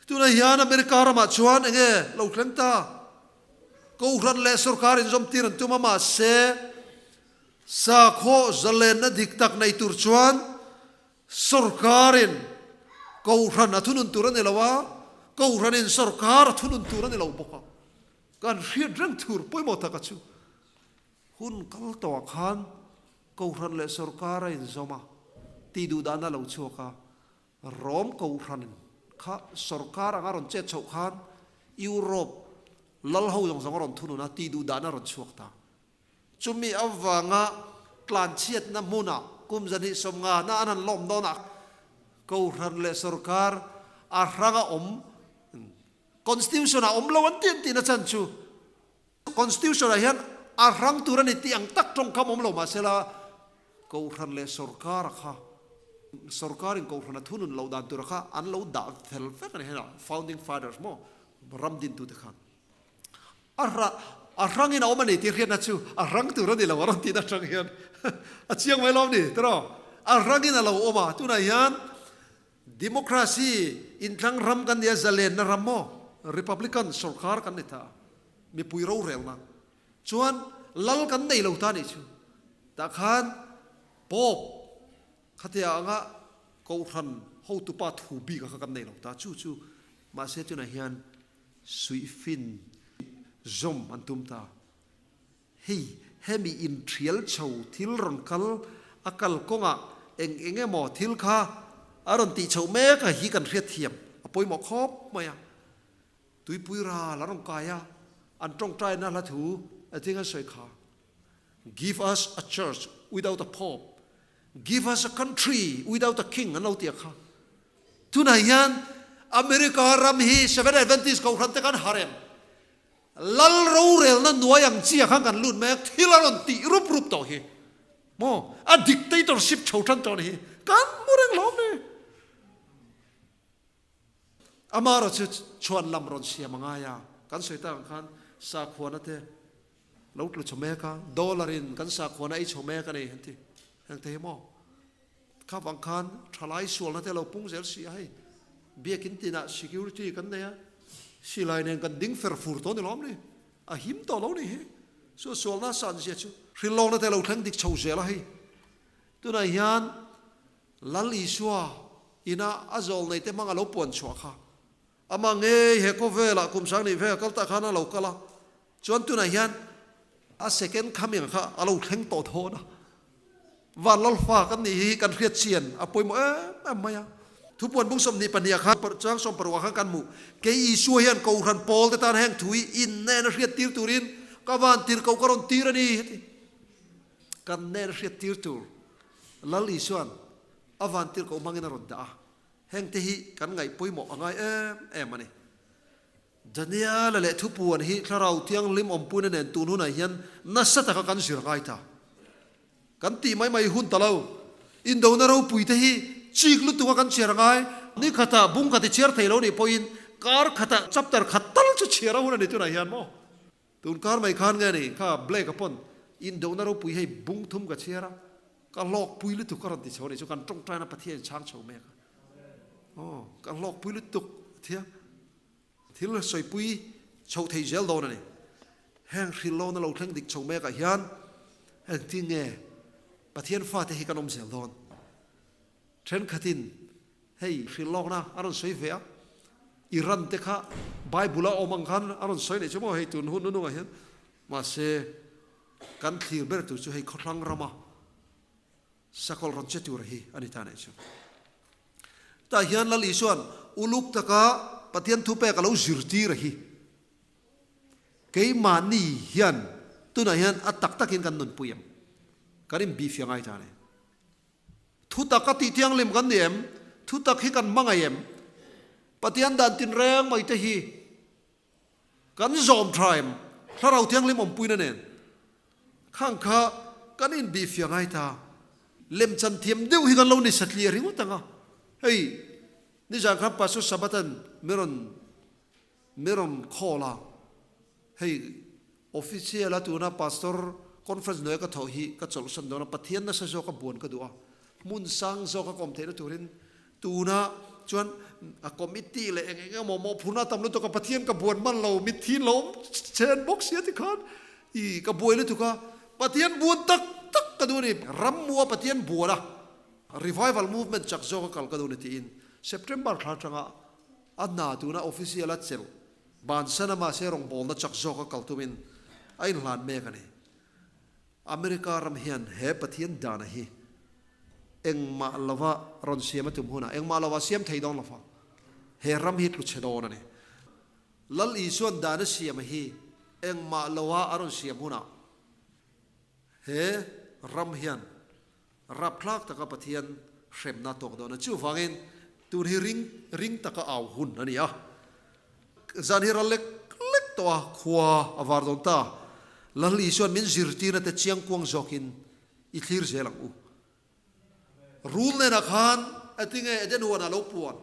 Tunah hian America ramah chuan enge lo thleng ta? Kohhran leh sorkar inzawmtir an tum a mahse sakhaw zalenna dik tak nei tur chuan Sorkarin Kohhran a thunun tur a ni lo a, Kohhranin sorkar a thunun tur a ni lo bawk a. Kan hriat reng thur pawimawh taka chu hun kal tawhah khan Kohhran leh sorkar a inzawm a, tih duh dahna a lo chhuak a. Rom Kohhran kha sorkar anga rawn chet chhoh khan Europe lal ho zawng zawng a rawn thunun a, tih duh dahna a rawn chhuak ta. Chumi avanga tlanchhiatna hmunah kum 250 na an han lawm dawnah Kohhran leh sorkar a hranga awm Constitution ah awm lo an ti an tihna chan chu Constitution ah hian a hrang tur a ni tih ang tak tawngkam awm lo mahsela Kohhran leh sorkar a kha sorkarin Kohhran a thunun loh dan tura kha an lo dah fel vek a ni hena Founding Fathers maw ram dintute khan. A rah, a rangin a awm a ni tih hriatna chu a rang tur a ni lo a rawn tihna atang hian a chiang mai lawm ni tiraw? A rangin a lo awm a, tunah hian democracy inthlang ram kan ni a, zalenna ram maw Republican sorkar kan ni ta a, mipui rorelna chuan lal kan nei lo ta nih chu tah khan Pope khatia anga Kohhran hotupa thu bik a kha kan nei lo ta chu chu mahse tunah hian Suihfin zawm an tum ta. Hei, hemi inthial chho thil rawn kal, a kal kawngah eng eng emaw thil kha a rawn tih chhoh mek a hi kan hriatthiam a pawimawh khawp mai a. Tuipui ral a rawn kai a, an tawngtaina hla thu a thing an sawi kha, Give us a church without a pope, give us a country without a king an lo ti a kha. Tunah hian America ram hi Seventh Adventist Kohhran te kan har em? Lal rorelna nuai ang chi ah khan kan lut mai a, thil a rawn tih rup rup tawh hi maw? A dictatorship chho tan tawh ni hi kan hmu reng hlawm ni. Amaherawh chu chhuan lam rawn siam a ngai a, kan sawi tak ang khan sakhuana te lo tlu chho mek a, dollar in kan sakhuana ei chho mek a ni an ti. Heng te hi maw? Kha vang khan thalai sualna te lo pung zel si a hei. Biakin tinah security kan nei a, silai nen kan ding fer fur tawh ni lawm ni. A him tawh lo ni hi. Chu sualna san zia chu hrilhlawkna te lo thleng dik chho zel a hei. Tunah hian Lal Isua ina a zawl nei te hmang a lo puan chhuah kha. Amah ngei he khawvelah kum sang nih vek a kal tah khan a lo kal a, chuan tunah hian a second coming kha a lo thleng tawh thawn a. Van Lalfa kan nih hi kan hriat chian a pawimawh em em mai a. Thupuan bung 22 ah khan chang 16 ah khan kan hmuh, Kei Isua hian Kohhran pawl te tan heng thu hi in nen a hriat tir turin ka van tir ko ka rawn tir a ni, heti. Kan nen a hriat tir tur Lal Isua'n a van tir ko hmangin a rawn dah a. Hengte hi kan ngaih pawimawh a ngai em em a ni. Daniela leh thupuan hi Thlarau Thianghlim awmpuina nen tun hunah hian nasa taka kan zir ngai ta. Kan tih mai mai hun ta lo. Indona ropuite hi chik lutuka kan chhiar a ngai. Ni khatah bung khat i chhiar thei lo nih pawhin kar khatah chapter khat tal chu chhiar a hun a ni tunah hian maw? Tun kar mai khan nge ni kha Blake a pawn indona ropui hei bung thum ka chhiar a, ka hlawkpui lutuk a rawn ti chho a ni chu kan tawngtaina Pathian in chhang chho mek a. Aw, ka hlawkpui lutuk a thia. Thil sawipui chho thei zel dawn a ni. Heng hrilhlawna lo thleng dik chho mekah hian engtin nge Pathian fate hi kan awm zel dawn? Thenkhatin hei hrilhlawkna a rawn sawi ve a, Iran te kha Bible a awm ang khan a rawn sawi leh chu maw hei tun hun nunungah hian. Mahse, kan thlir ber tur chu hei khawthlang rama sakawlh rawn che tur hi a ni ta nih chu. Tah hian Lal Isua'n uluk taka Pathian thupek a lo zirtir a hi. Keimahni hian tunah hian a tak takin kan nunpui ang. Kan inbihfiah ngai ta a ni. Thutak a tih thianghlim kan ni em? Thutak hi kan hmangaih em? Pathian dan tinreng mai te hi kan zawm tha em? Thlarau Thianghlim awmpuina nen khang kha kan inbihfiah ngai ta. Lemchan thiam deuh hi kan lo ni satliah ringawt ang a. Hei, nizan khan Pastor Sabatan mi rawn mi rawn call a, hei official a tuna Pastor conference hnuaia ka thawh hi ka chawlhsan dawn a, Pathian nasa zawka buan ka duh a, hmun sang zawka ka awm theihna turin tuna chuan a committee leh eng eng emaw mawhphurhna a tam lutuk a, Pathian ka buan man lo, mitthi lo awm chen bawk sia tikhan i ka buai lutuk a, Pathian buan tak tak ka duh a ni, rammua Pathian buan a, revival movement chak zawka kal ka duh a ni tiin September thla atanga A hna tuna official a chelh bansan a mahse rawngbawlna chak zawk a kal tumin a inhlan mek a ni. America ram hian he Pathian dana hi engmah lova rawn siam a tum hunah engmah lova siam thei dawn lova he ram hi tlu chhe dawn a ni. Lal Isuan dana siam hi engmah loa a rawn siam hunah he ram hian Rapthlak taka Pathian hremna tawk dawn a. Chuvangin tun hi ring ring taka au hun a ni a. Zan hi ral lek lek tawh a, khua a var dawn ta. Lal Isuan min zirtirna te chiangkuang zawkin i thlir zel ang u. Rul nenah khan a tinge Eden huanah lo puan.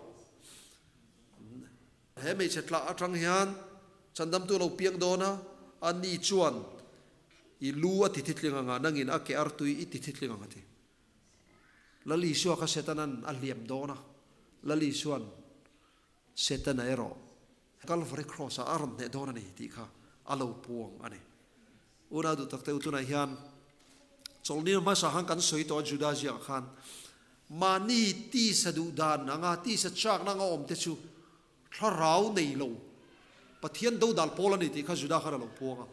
He hmeichhe tlah atang hian chandamtu lo piang dawn a, a ni chuan i lu a ti thitling ang a, nangin a ke artui i ti thitling ang a ti. Lal Isua kha Setanan a hliam dawn a, Lal Isuan Setana erawh Kalvari Cross ah a rawn hneh dawn a ni tih kha a lo puang a ni. Unau duh takte u tunah hian chawlhni hmasa khan kan sawi tawh a Juda ziakah khan mahni tisa duh dan anga tisa chakna anga awm te chu thlarau nei lo Pathian dodal pawl a ni tih kha Juda khan a lo puang a.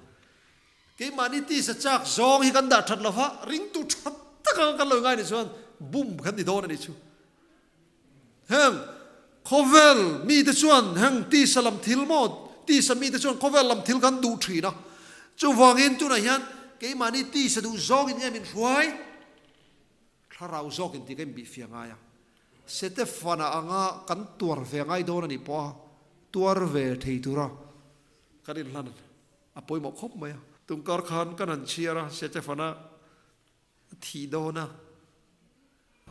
Keimahni tisa chak zawng hi kan dah that lova ringtu tha tak anga kan lo ngai nih chuan bum kan ni dawn a nih chu. Heng khawvel mite chuan heng tisa lam thil maw, tisa mite chuan khawvel lam thil kan duh thin a. Chuvangin tunah hian keimahni tisa duh zawngin nge min hruai? Thlarau zawkin tih ka inbihfiah ngai a. Setefana anga kan tuar ve ngai dawn a nih pawh a, tuar ve thei tura kan inhlan a pawimawh khawp mai a. Tungkar khan kan han chhiar a, Setefana A thih dawn a,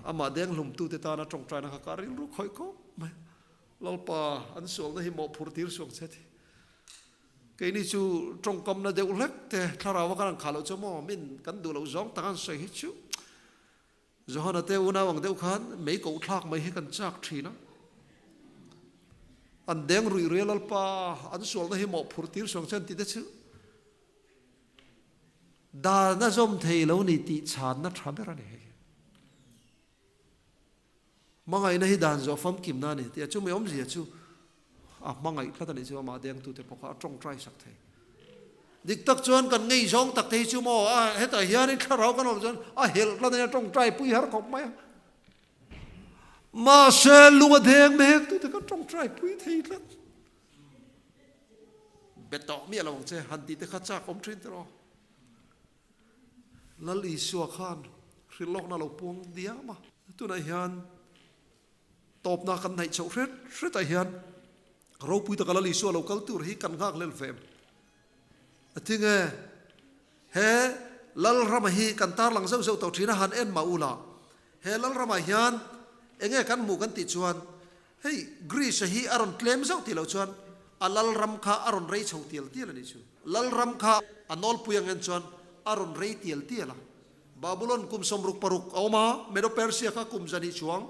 amah denghlumtute tana tawngtaina kha ka rilru khawih khawp mai. Lalpa, an sualna hi mawhphurh tir suak che ti. Keini chu tawngkamna deuh hlek te thlarau a kan han khah loh chu maw, min kan duh loh zawng tak an sawi hi chu Johana te unau ang deuh khan mei koh thlak mai hi kan chak thin a. An deng ruih ruih a Lalpa, an sualna hi mawhphurh tir suak che an ti te chu. Dan a zawm thei lo ni tih chhanna tha ber a ni hei. Hmangaihna hi dan zawh famkimna a ni tih a chumi awmzia chu a hmangaih tlat a nih chu amah dengtute pawh kha a tawngtai sak thei. Dik tak chuan kan ngei zawng tak te hi chu maw a hetah hianin thlarau kan awm chuan a helh tlat a nia tawngtai pui har khawp mai a. Mahse lung a deng mek tute kan tawngtai pui thei tlat. Be tawh miah lo ang che, han tih te kha chak awm thin tiraw? Lal Isua khan hrilh lawkna lo puang diam a. Tunah hian tawpna kan hnaih chhoh hret hretah hian ropui taka Lal Isua lo kal tur hi kan nghak hlel ve em? A ti nge he Lalrama hi kan tarlang zeuh zeuh tawh thin a, han en mah ula he Lalramah hian enge kan hmuh kan tih chuan Hei, Greece-a hi a rawn tlem zauh tih loh chuan a lalram kha a rawn rei chho tial tial a nih chu. Lalram kha a nawlpui ang en chuan a rawn rei tial tial a. Babulon kum 66 a awm a, Medo-Persia kha kum 200 chuang,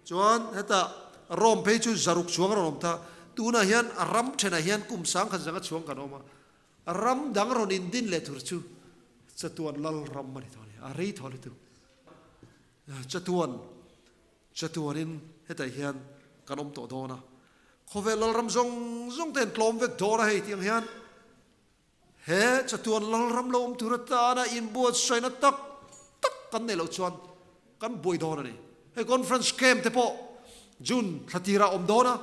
chuan hetah Rome phei chu 600 chuang a rawn awm ta. Tunah hian a ram thenah hian kum 10,100 chuang kan awm a. Ram dang rawn indin leh tur chu chatuan lalram a ni tawh a ni, a rei tawh lutuk. Chatuan. Chatuanin hetah hian kan awm tawh dawn a, khawvel lalram zawng zawng te an tlawm vek dawn a hei tiang hian he chatuan lalram lo awm tur atana inbuatsaihna tak tak kan neih loh chuan kan buai dawn a ni. Hei conference camp te pawh June thla tirah a awm dawn a,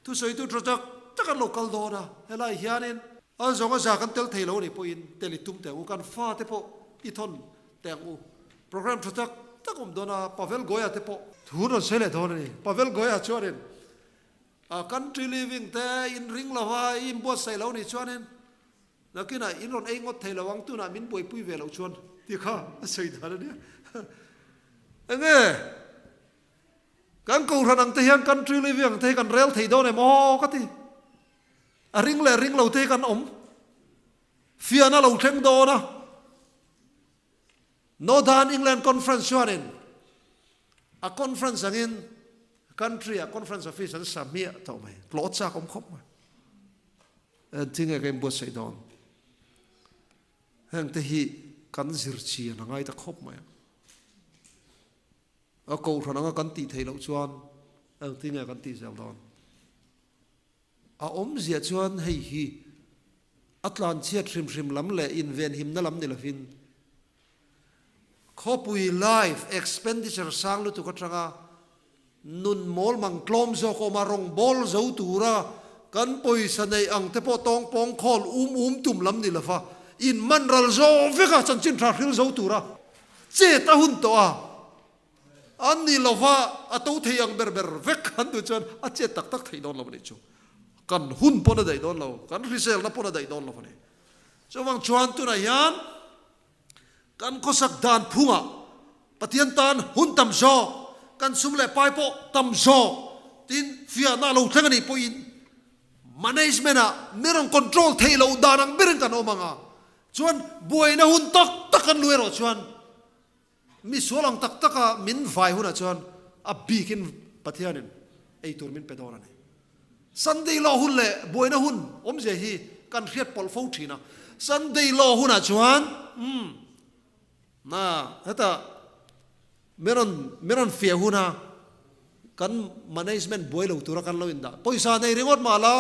thusawitu tha tak tak an lo kal dawn a, helai hianin an zawng a za kan tel thei lo a nih pawhin tel i tum teh ang u, kan fate pawh i thawn Teh ang u. Program tha tak tak awm dawn a, Pavel Goya te pawh. Thu rawn sawi leh dawn a ni. Pavel Goya chuanin a country living te in ring lo va, i inbuatsaih lo nih chuanin Nakinah in rawn ei ngawt thei lo ang, tunah min buaipui ve loh chuan tih kha a sawi dan a nia. Enge kan kohhran ang te hian country living ang te hi kan rel thei dawn em aw ka ti. A ring leh ring lo te hi kan awm. Fian a lo thleng dawn a. Northern England Conference chuanin a conference angin country ah conference office an sa hmiah tawh mai. Tlawh chak awm khawp mai. Engtin nge ka inbuatsaih dawn? Heng te hi kan zir chian a ngai ta khawp mai a. A kohhran anga kan tih theih loh chuan engtin nge kan tih zel dawn? A awmzia chuan hei hi a tlanchhiat hrim hrim lam leh invenhimna lam ni lovin khawpui life expenditure sang lutuk atanga nun mawlmang tlawm zawk awma rawngbâwl zo tura kan pawisa neih ang te pawh tawngpawng khawl um um tum lam ni lova inman ral zawh veka chanchin tha hril zo tura chet a hun tawh a. An ni lova a to thei ang ber ber vek an duh chuan a chet tak tak theih dawn lo a nih chu. Kan hun pawn a daih dawn lo, kan hriselna pawn a daih dawn lo a ni. Chuvang chuan tunah hian kan khawsak dan phungah Pathian tan hun tam zawk, kan sum leh pai pawh tam zawk, tin fiahna a lo thleng a nih pawhin management ah mi rawn control theih loh dan ang berin kan awm ang a, chuan buaina hun tak tak kan lu erawh chuan Mi sual ang tak taka min vai hunah chuan a bikin Pathianin ei tur min pe dawn a ni. Sunday law hun leh buaina hun awmzia hi kan hriat pawlh fo thin a. Sunday law hunah chuan umm na heta min rawn min rawn fiah huna kan management buai lo tura kan lo indah. Pawisa nei ringawt mah la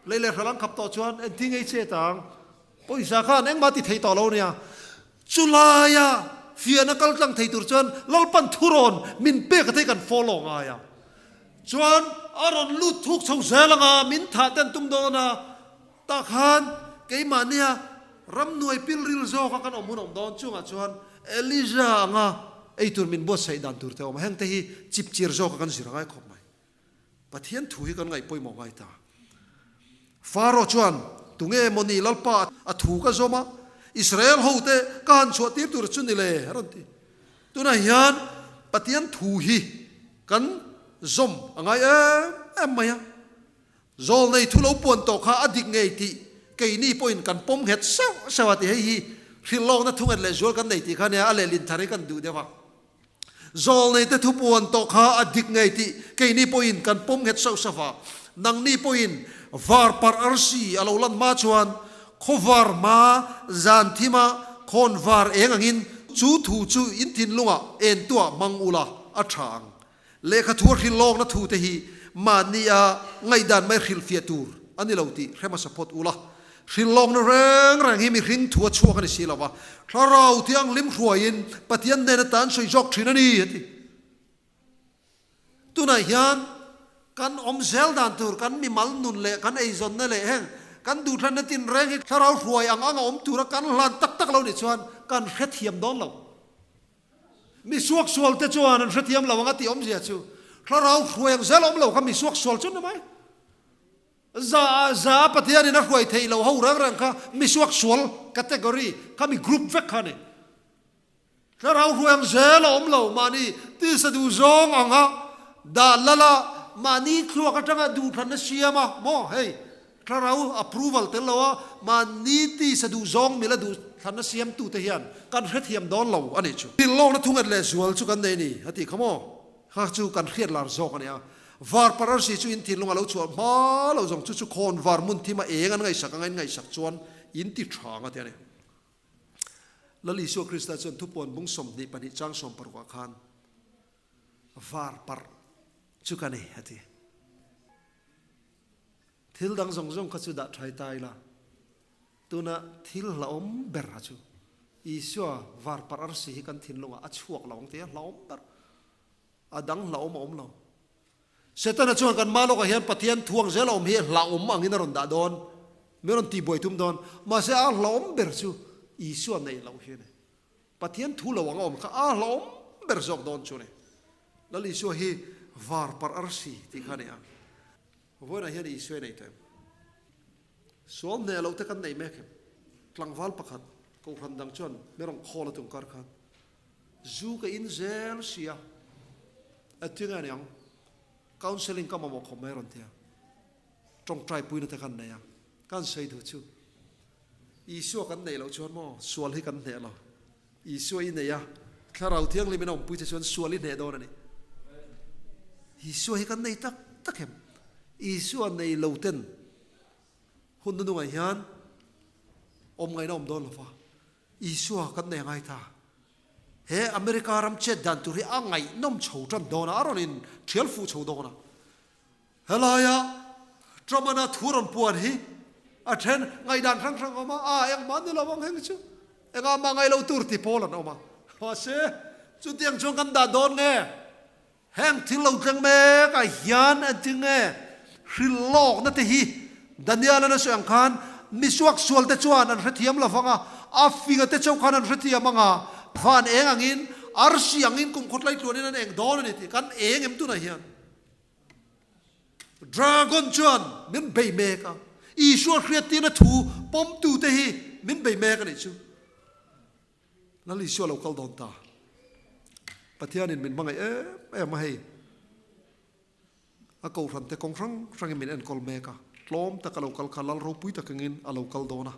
lei leh hral an khap tawh chuan engtin ngei che ta ang. Pawisa khan engmah ti thei tawh lo nia. Chulaia fiahna kal tlang thei tur chuan Lalpan thurawn min pek a thei kan follow ngai a. Chuan a rawn lut thuk chho zel anga min thah ten tum dawn a, tah khan keimahnia ramnuai pilril zawka kan awm hun awm dawn chungah chuan Elijah anga eitur min buatsaih dan tur te a awm a, hengte hi chipchir zawka kan zir a ngai khawp mai. Pathian thu hi kan ngaih pawimawh ngai ta. Faro chuan, Tunge maw ni Lalpa a thu ka zawm a, Israel hote ka han chhuah tir tur chu ni le? a rawn ti. Tunah hian Pathian thu hi kan zawm a ngai em em mai a. Zawlnei thu lo puan tawh kha a dik ngei tih keini pawhin kan pawm nghet sauh sauh a ti. Hei hi hrilhlawkna thu nghet lehzual kan nei tih kha nia a lehlin thar hi kan duh deuh a. Zawlneite thupuan tawh kha a dik ngei tih keini pawhin kan pawm nghet sauh sauh a, nangni pawhin var parh arsi a lo lan hma chuan khawvar hma zan thima khawn var eng angin chu thu chu in thinlungah entuah hmang ula a tha ang. Lehkha thu a hrilh lawkna thu te hi mahni a ngaihdan mai hrilhfiah tur a ni lo tih hre hmasa phawt ula. Hrilhlawkna reng reng hi mihring thu a chhuak a ni si lo va, Thlarau Thianghlim hruaiin Pathian hnena tan sawi zawk thin a ni, a ti. Tunah hian kan awm zel dan tur, kan mimal nun leh kan eizawnna leh heng kan duhthlanna tinreng hi Thlarau hruai ang anga awm tura kan hlan tak tak lo nih chuan kan hrethiam dawn lo. Mi suaksual te chuan an hrethiam lo ang a tih awmzia chu Thlarau hruai ang zel awm lo kha mi suaksual chu ni mai. Za za Pathianin a hruai theih loh ho reng reng kha mi suaksual category kha mi group vek kha a ni. Thlarau hruai ang zel a awm lo, mahni tisa duh zawng anga dah lal a, mahni thluak atanga duhthlanna siam a, maw hei thlarau approval tel lo a, mahni tisa duh zawng mila duhthlanna siamtute hian kan hrethiam dawn lo a nih chu. Thil lawkna thunget leh zual chu kan nei a ni a tih kha maw? Kha chu kan hriat lar zawk a nia. Var pararsi chu in thinlung a lo chhuah hma lo zawng chu chu khawn var hmun thim a eng an ngaihsak anga in ngaihsak chuan in ti tha ang a ti a ni. Lal Isua Krista chuan thupuan bung 22 chang 60 ah khan var parh chu ka nei a ti. Thil dang zawng zawng kha chu dah thai ta ila. Tuna thil hlauhawm ber a chu Isua var parh arsi hi kan thinlungah a chhuak lo ang tih a hlauhawm ber. A dang hlauhawm a awm lo. Setana chuan kan mah lawkah hian Pathian thuang zel a awm hi hlauhawm angin a rawn dah dawn, min rawn tihbuai tum dawn. Mahse a hlauhawm ber chu Isua neih loh hi a ni. Pathian thu lo ang a awm kha a hlauhawm ber zawk dawn chu a ni. Lal Isua hi var parh arsi tih kha a ni a. Vawiinah hian Isua i nei tawh em? Sual hneh loh te kan nei mek em? Tlangval pakhat kohhran dang chuan mi rawn call a tum kar khan zu ka in zel sia a ti nge aniang counselling ka mamawh khawp mai a rawn ti a, tawngtai puina te khan nei a, kan sawi duh chu Isua kan neih loh chuan maw sual hi kan hneh lo, Isua i nei a, Thlarau Thianghlim in a awmpui che chuan sual i hneh dawn a ni. Isua hi kan nei tak tak em? Isua nei lo ten Hun nunungah hian awm ngaihna awm dawn lo va, Isua kan nei ngai ta. He America ram chet dan tur hi a ngaihnawm chho tan dawn a, a rawn in thial fuh chho dawn a. Helaia Trump-ana thu rawn puan hi a then ngaihdan hrang hrang a awm a, a engmah ni lo ang heng chu engah mah ngaih lo tur ti pawl an awm a. Mahse, chutiang chuan kan dah dawn nge? Heng thil lo tleng mek ah hian engtinge hrilh lawkna te hi Daniel an a sawi ang khan misuak sual te chuan an hrethiam lo vang a, a finga te chauh khan an hrethiam ang a, van eng angin arsi angin kum khawtlai tluanin an eng dawn a ni tih kan eng em tunah hian Dragon chuan min bei mek a, Isua hriattirna thu pawmtu te hi min bei mek a nih chu. Lal Isua lo kal dawn ta. Pathianin min hmangaih em em a hei. A kohhran te kawng hrang hrangin min enkawl mek a. Tlawm tak a lo kal kha Lal ropui tak angin a lo kal dawn a.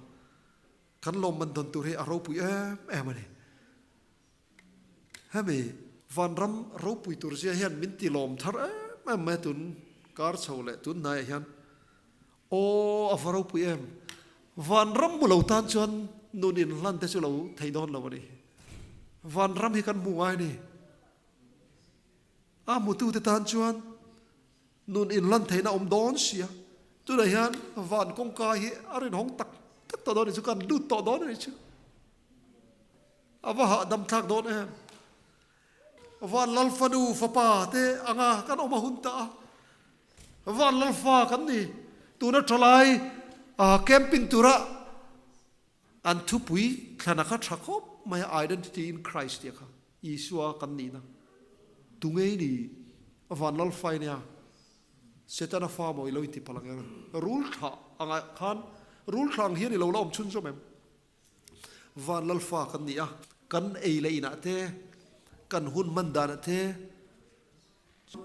Kan lawmman dawn tur hi a ropui em em a ni. Hemi vanram ropui tur zia hian min ti lawm thar em em mai a tun kar chho leh tun hnaiah hian. Aw, a va ropui em! Vanram hmu lo tan chuan nun inhlan te chu lo thei dawn lo a ni. Vanram hi kan hmu ngai a ni. A hmutute tan chuan nun inhlan theihna a awm dawn sia. Tunah hian van kawngka hi a rinhawng tak tak tawh dawn a ni chu, kan lut tawh dawn a ni chu. A va hahdam thlak dawn em! Van Lalfanu fapa te anga kan awm a hun ta a, Van Lalfa kan ni. Tuna thalai camping tura an thupui thlana kha tha khawp mai a, Identity in Christ tia kha, Isua kan nihna tu ngei ni Van Lalfa i nia, Setana fa maw i lo inti palh ang em? Rul thlah angah khan rul thlah ang hian i lo la awm chhunzawm em? Van Lalfa kan ni a, kan ei leh inah te, kan hun hman danah te,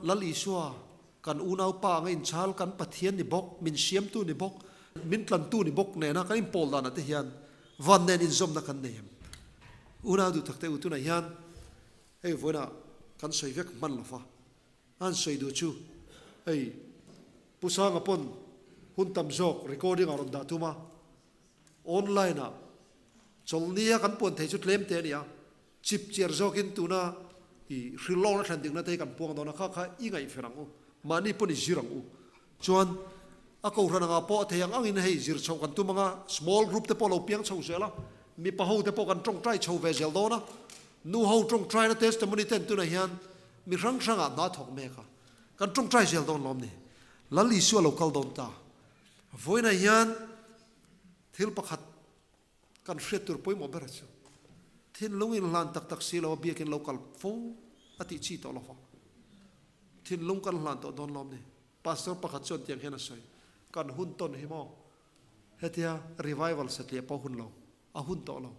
Lal Isua kan unaupa anga inchhal kan Pathian ni bawk, min siamtu ni bawk, min tlantu ni bawk nena kan inpawl danah te hian van nen inzawmna kan nei em? Unau duh takte u, tunah hian hei vawiinah kan sawi vek hman lo va, an sawi duh chu hei Pu Sanga pawn hun tam zawk recording ah rawn dah tum a, Online ah chawlhnia kan puan thei chu tlem te a ni a, chip chiar zawkin tuna i hrilhlawkna thlan dikna te hi kan puang dawn a, kha kha i ngaihfer ang u, mahni pawn i zir ang u. Chuan a kohhran angah pawh a thei ang angin hei zir chhoh kan tum ang a, small group te pawh lo piang chho zel a, mipa ho te pawh kan tawngtai chho ve zel dawn a, nu ho tawngtaina testimony ten tunah hian mi hrang hrangah hna thawk mek a, kan tawngtai zel dawn lawm ni. Lal Isua lo kal dawn ta. Vawiinah hian thil pakhat kan hriat tur pawimawh ber chu thinlung inhlan tak tak si lo a biakin lo kal fo a tih chi tawh lo va. Thinlung kan hlan tawh dawn lawm ni. Pastor pakhat chuan tiang hian a sawi, Kan hun tawn hi maw? Hetia revival satliah pawh hun lo, a hun tawh lo.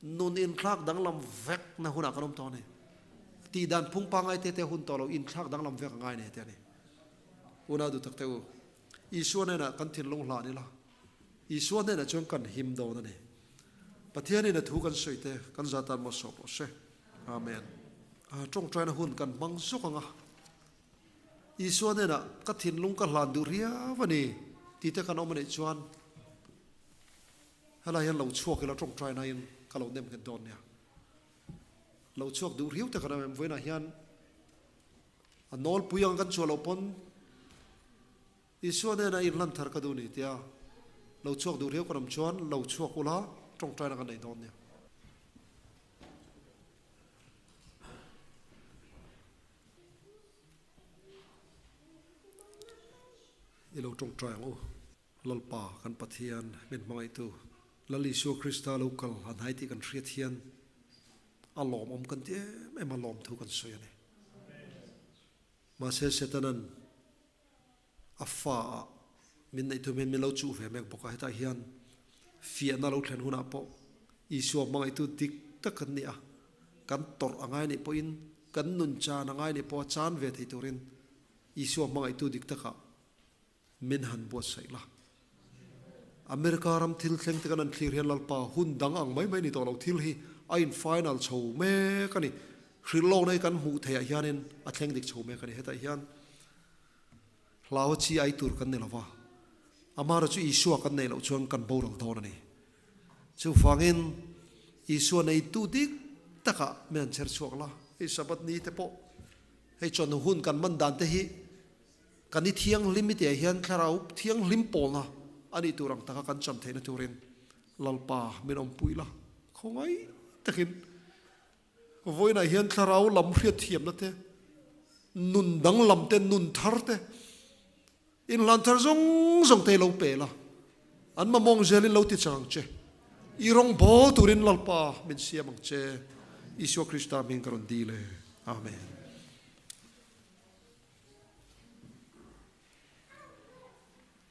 Nun inthlak danglam vek na hunah kan awm tawh a ni. Tih dan phung pangngai te te hun tawh lo, inthlak danglam vek a ngai a ni heti a ni. Unau duh tak te u. Isua hnenah kan thinlung hlan ila, Isua hnenah chuan kan him dawn a ni. Pathianin a thu kan sawi te kan za tan maw sawp rawh se. Amen. Tawngtaina hun kan hmang zawk ang a, Isua hnenah ka thinlung ka hlan duh riau a ni tih te kan awm a nih chuan helai hian lo chhuak ila tawngtainain ka lo nem nghet dawn nia. Lo chhuak duh riau te kan awm em? Vawiinah hian A nawlpui ang kan chhuah loh pawn Isua hnenah inhlan thar ka duh ni tia lo chhuak duh riau kan awm chuan lo chhuak ula tawngtaina kan nei dawn nia. I lo tawngtai ang u. Lalpa kan Pathian min hmangaihtu Lal Isua Krista lo kal a hnai tih kan hriat hian a lawmawm kan ti em em a, lawmthu kan sawi a ni. Mahse Setanan a fa ah min neih tum hian min lo chuh ve mek bawk a, hetah hian. Fiahna lo thlen hunah pawh Isua hmangaihtu dik tak kan ni a, kan tawrh a ngai nih pawhin kan nun chan a ngai nih pawh a chan ve thei turin Isua hmangaihtu dik takah min han buatsaih la. America ram thil thleng te kan han thlir hian Lalpa hun dang ang mai mai ni tawh lo thil hi a in final chho mek a ni. Hrilh lawkna hi kan hmuh theih ah hianin a thleng dik chho mek a ni. Hetah hian hlau a chi ai tur kan ni lova, amaherawh chu Isua kan neih loh chuan kan boral dawn a ni. Chuvangin Isua neitu dik takah min han chher chhuak la. Hei Sabbath ni te pawh hei chawhnu hun kan man dan te hi Kan i thianghlim i tihah hian thlarau thianghlim pawlna a nih tur ang taka kan cham theihna turin Lalpa min awmpui la, khawngaih takin vawiinah hian thlarau lam hriatthiamna te, nun danglam te, nun thar te, inhlan thar zawng zawng te lo pe la, an mamawng zelin lo ti chang ang che. I rawngbawl turin Lalpa min siam ang che. Isua Krista hming ka rawn dil e. Amen.